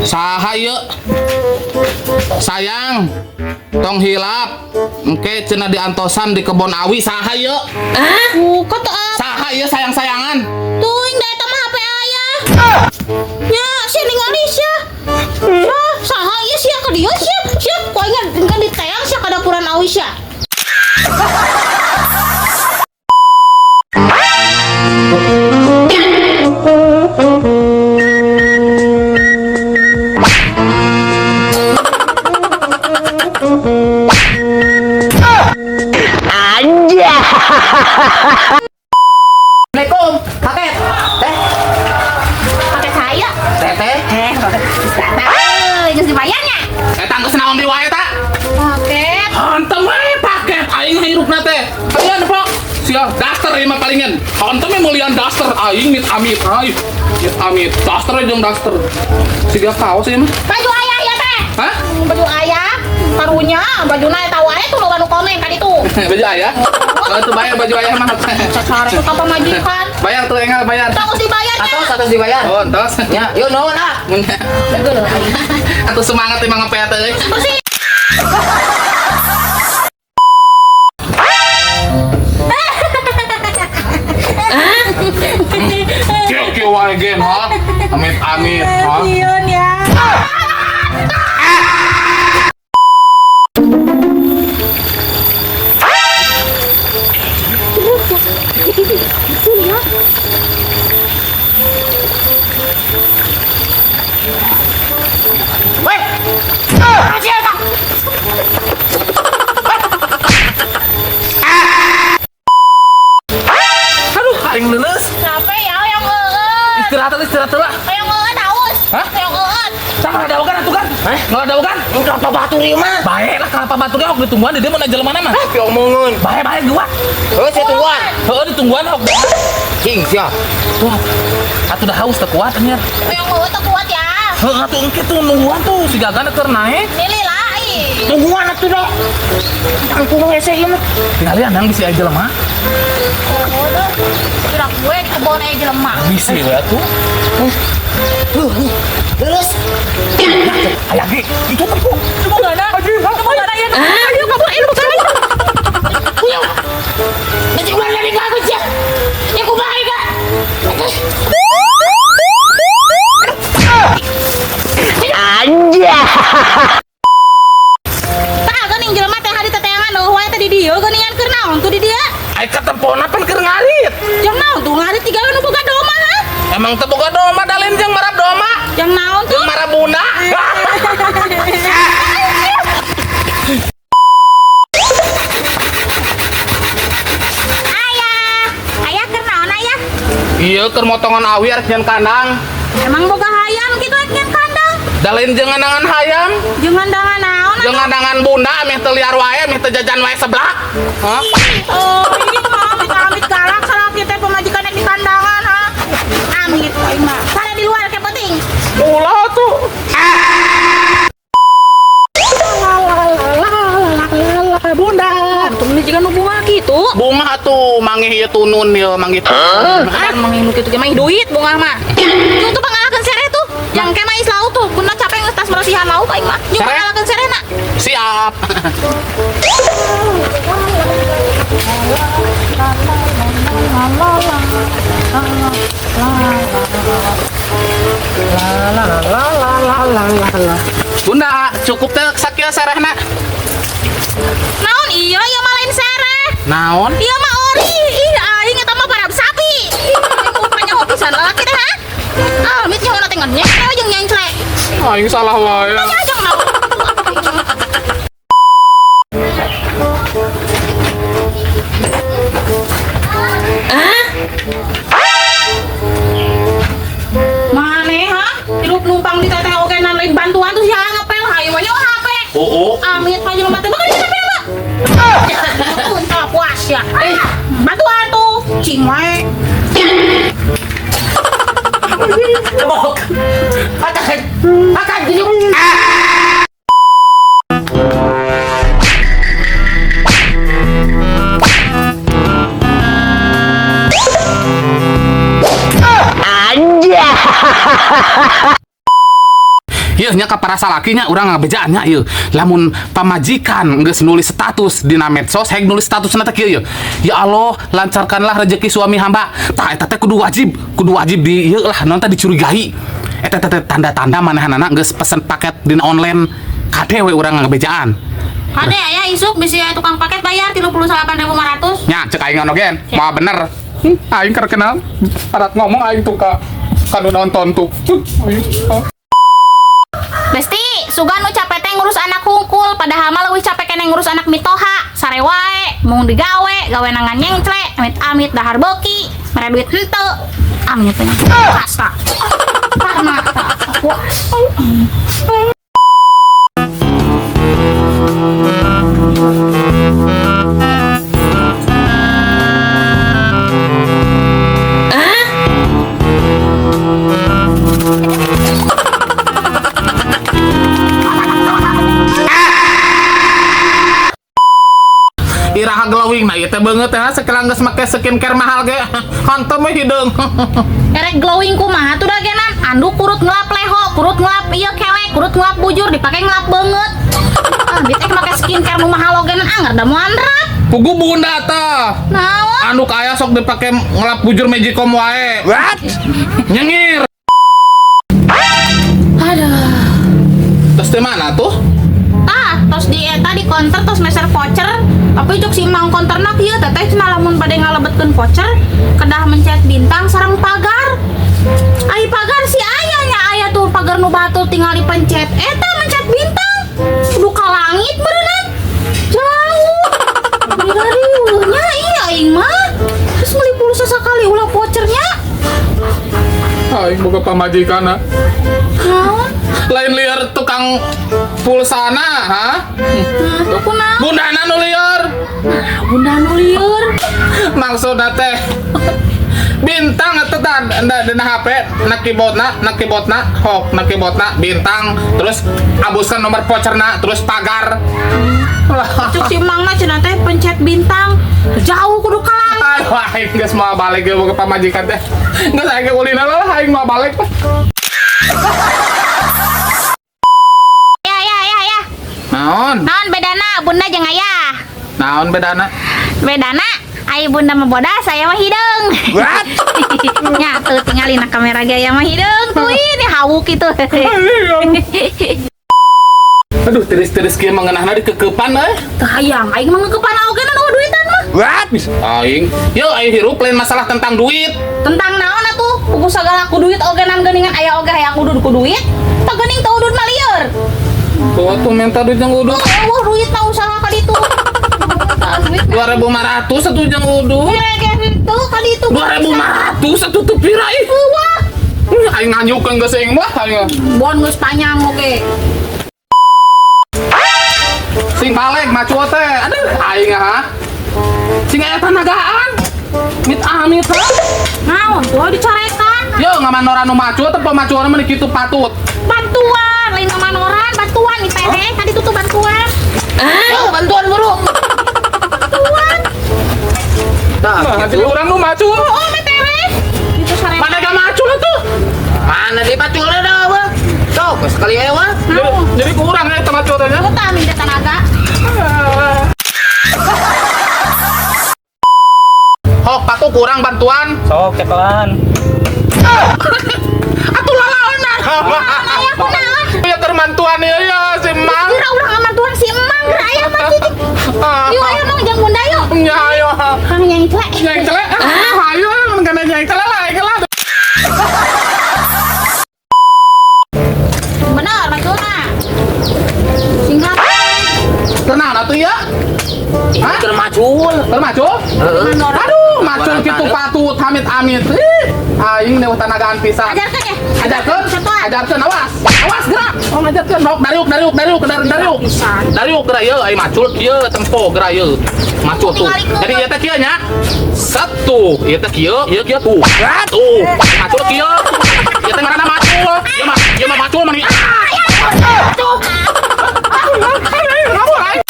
Saha ieu? Sayang. Tong hilap. Engke cenah diantosan di kebon awi saha ieu? Buka tuh apa? Saha ieu sayang-sayangan? Tuing da eta mah HP ayah. Nya, sia ningali sia. Sia, saha ieu sia ka dieu sia? Sia ku aing engke diteang sia ka dapuran awi sia. Assalamualaikum. Paket. Teh. Pakai saya. Teteh. Eh, pakai eh, geus dibayarnya. Eta geus naon di wae ta? Paket. Hantem we paket aing hirupna teh. Ayeuna Pak. Sia daster ieu mah palingan. Hantem we meulian daster aing mit amit aing. Mit amit daster jeung daster. Siga kaos ieu mah. Baju ayah ya teh. Hah? Baju ayah karunya bajuna eta wae tuh loba nu komen ka ditu. Baju ayah? Oh, itu bayar baju ayah mah. Sacara tuh tanpa majikan. Bayar tuh engal bayar. Tong geus dibayarnya. Atos atos dibayar. Oh, entos. Ya, yuk nuhun ah. Atuh semangat emang ngepet euy. Bersih. Kieu kieu wae gen ha. Amit amit ha. Sieun ya. Weh. Aduh, aing leuleus. Capek ya yang eueut. Istirahat heula, istirahat heula. Yang eueut haus. Hah? Yang eueut. Cang ngadawogan atuh kan? Hah? Ngadawogan? Kelapa batur ieu mah. Bae lah kelapa batu ge hok ditungguan di dieu mun jelema mah. Diomongeun. Bae bae gua. Heuh, saya tungguan. Heuh ditungguan hok. Cing sia. Tuh. Atuh dah haus teu kuat anjir. Yang eueut teu kuat ya. Heuh atuh engke tuh nungguan tuh si Gagan keur naek. Nili lah ih. Tungguan atuh da. Tangkung hese ieu mah. Tingalian yang bisi aya jelema. Oh, dah. Kira gue di kebon aja jelema. Bisi we atuh. Duh, lulus. Aya ge itu tempo. Kamu gak ada? Kamu gak ada ya? Ayo kabur, ayo kabur. Puyuh. Nanti ulah lari ka aku sia. Ya kumaha ieu ka? Tah geuning jelema teh hari teteangan eueuh wae teh di dieu geuningan keur naon tuh di dieu? Ai katempona pan keur ngarit. Jeung naon tuh ngarit tiga nu boga doma ha? Emang teu boga doma dalin jeung marab doma. Jeung naon tuh? Jeung marabuna. Ayah, ayah keur naon ayah? Iya keur motongan awi arek nyeun kandang. Emang boga hayam kitu rek nyeun kandang? Dalin jeung ngandangan hayam, Jeung ngandangan naon? jeung ngandangan bunda meh teu liar wae, meh teu jajan wae seblak. Hah? Oh, ini mah amit-amit galak salah kita pemajikan rek di kandangan ha. Amit aing mah. Sana di luar ke penting. Ulah tuh. Bunda. Untung ini juga nu bunga gitu. Bunga tuh mangih ieu tunun ieu manggih. Kan manggih nu kitu ge mah duit bunga mah. Yung tuh pangalakeun sereh tuh. Yang ke mais lauk tuh, bunda capek geus tas bersihan lauk aing mah. Yung Sereh? pangalakeun serehna. Siap. Bunda, cukup teh sakieu serehna. Naon iya ieu mah lain sereh. Naon? Ieu mah ori. Ih aing eta mah parab sapi. Ih, aing nyaho pisan lalaki teh ha. Ah, mit nyaho teh ngenyek we jeung nyenclek. Aing salah wae. Nya jeung naon. Mane ha? Hirup numpang di teteh oge nan lain bantuan tuh sia ngepel hayu we nyaho HP. Oh, oh. Amit mah jelema teh bakal di HP mah. Tuh puas ya. Eh, bantuan tuh. Cing wae. Cebok. Akan. Akan gini. Ieu Ieu nya ka para salaki nya, urang ngabejaan nya ieu. Lamun pamajikan geus nulis status dina medsos, hek nulis statusna teh kieu ieu. Ya Allah, lancarkanlah rezeki suami hamba. Tah, eta teh kudu wajib di ieu lah, naon teh, dicurigai. Eta teh tanda-tanda manehanana geus pesen paket dina online. Kade we urang ngabejaan. Kade aya isuk bisi aya tukang paket bayar 38.500. Nya cek aing ngono gen, moal bener. Aing terkenal parat ngomong aing tuh ka kanu nonton tuh. Aing, ah. Besti, sugan nu capek teh ngurus anak hungkul, padahal mah leuwih capek keneh ngurus anak mitoha. Sare wae, mung digawe, gawe nangan nyengcle, amit-amit dahar beuki, mere duit henteu. Amit teh. Puas tah. Karena tah, puas. Iraha glowing nah ieu teh beungeut teh sekarang geus make skincare mahal ge. Hantem we hideung. Erek glowing kumaha tuh dagenan? Anduk kurut ngelap leho, kurut ngelap ieu kelek, kurut ngelap bujur, dipake ngelap beungeut. Ah, dit ek make skincare nu mahal ogenan anger da moal rat. Pugu bunda tah. Naon? Anduk aya sok dipake ngelap bujur Magicom wae. What? Nyengir. Aduh. Terus di mana tuh? Tah, tos di eta di konter tos meser voucher, tapi cuk si mang konterna kieu, teteh cenah lamun bade ngalebetkeun voucher kedah mencet bintang sareng pagar. Ai pagar si aya nya, aya tuh pagar nu batul tinggal dipencet. Eta mencet bintang. Kudu ka langit beureunan. Jauh. Dari nya iya aing mah. Terus meuli pulsa sakali ulah vouchernya. Aing boga pamajikan. Naon? Lain liar tukang pulsana, ha? Nah, tuh kunaon? Bundana nu liar. Bunda nu lieur. Maksudna teh bintang eta tah dina HP na keyboardna, na keyboardna hok, na keyboardna bintang, terus abuskan nomor voucherna, terus pagar lah. Cuk si mang mah cenah teh pencet bintang. Jauh kudu ka langit. Aduh, aing geus mau balik ge boga pamajikan teh. Geus aing ge ulina lah, aing mau balik. Ya ya ya ya. Naon? Naon bedana bunda jeung ayah? Naon bedana? Bedana ai bunda mah bodas, saya mah hideung. What? Nya tuh tinggalin na kamera ge aya mah hideung tuh, ini hawuk itu. Aduh, tiris-tiris kieu mengenahna di kekepan euy. Teu hayang aing mah ngekepan oge nu duitan mah. What? Aing, yo aing hirup lain masalah tentang duit. Tentang naon atuh? Pugu sagala ku duit ogenan geuningan aya oge hayang udud ku duit. Tah geuning teu udud mah lieur. Tuh tuh minta duit yang udud. Eueuh duit mah usaha ka ditu. Tah duit. 2500 satu jeung udud. Mere ge henteu ka ditu. 2500 satu tuh pira ih. Eueuh. Aing nganyukeun geus aing mah aing. Bon geus panjang oge. Sing balik macu teh. Aduh, aing ha. Sing aya tanagaan. Mit amit ha. Naon tuh dicarekan? Yo ngamanoran nu macu teh, pemacuan mah kitu patut. Bantuan, lain manoran, bantuan nih teh. Tadi tuh bantuan. Oh, bantuan buru. Bantuan. Nah, Nah, gitu. jadi urang nu macu. Oh, metere. Itu sare. Mana gak macu lah tuh? Mana di paculnya dah, Bang? Sok, sekali aja, Bang. Jadi kurang ya macu teh nya. Aku tak minta tenaga. Hok, patu kurang bantuan. Sok cekelan. Atuh lalaonan. Ayah kunaon? Ya keur mantuan ieu ya si Mang. Kira urang ngamantuan si Emang, geura aya mah titik. Yuk ayo Mang jeung bunda yuk. Ya ayo. Kang yang celek. Yang celek. Ah, ayo kana yang celek lah, aing lah. Bener, macuna. Singkat. Tenang atuh ya. Hah? Keur macul. Keur macul? Heeh. Aduh, macul kitu patut amit-amit. Ih, aing neuh tanagaan pisan. Ajarkan ya. Ajarkeun, Satuan. Ajarkeun, awas. Awas gerak. Oh, ngajarkeun. Hok, dariuk, dariuk, dariuk, dariuk, dariuk. Dariuk gerak ieu, ai macul kieu tempo gerak ieu. Macul tuh. Jadi ieu teh kieu nya. Satu, ieu teh kieu, ieu kieu tuh. Tuh, macul kieu. Ieu teh ngaranna macul. Ieu mah macul mah nih. Ah! Tuh. Ngawur aing.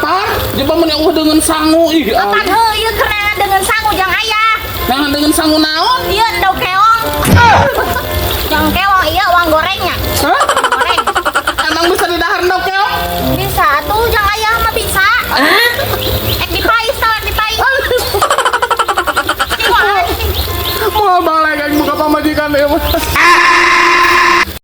Lapar. Coba mun eueuh deungeun sangu ih. Kapan heuh ieu keur neangan deungeun sangu jang ayah. Neangan deungeun sangu naon? Ieu endog keong. Jang keong ieu uang gorengnya. Hah? Goreng. Emang bisa didahar endog keong? Bisa tuh jang ayah mah bisa. Ek dipais tau, ek dipais. Cing, wah. Mau balik aing buka pamajikan ieu mah.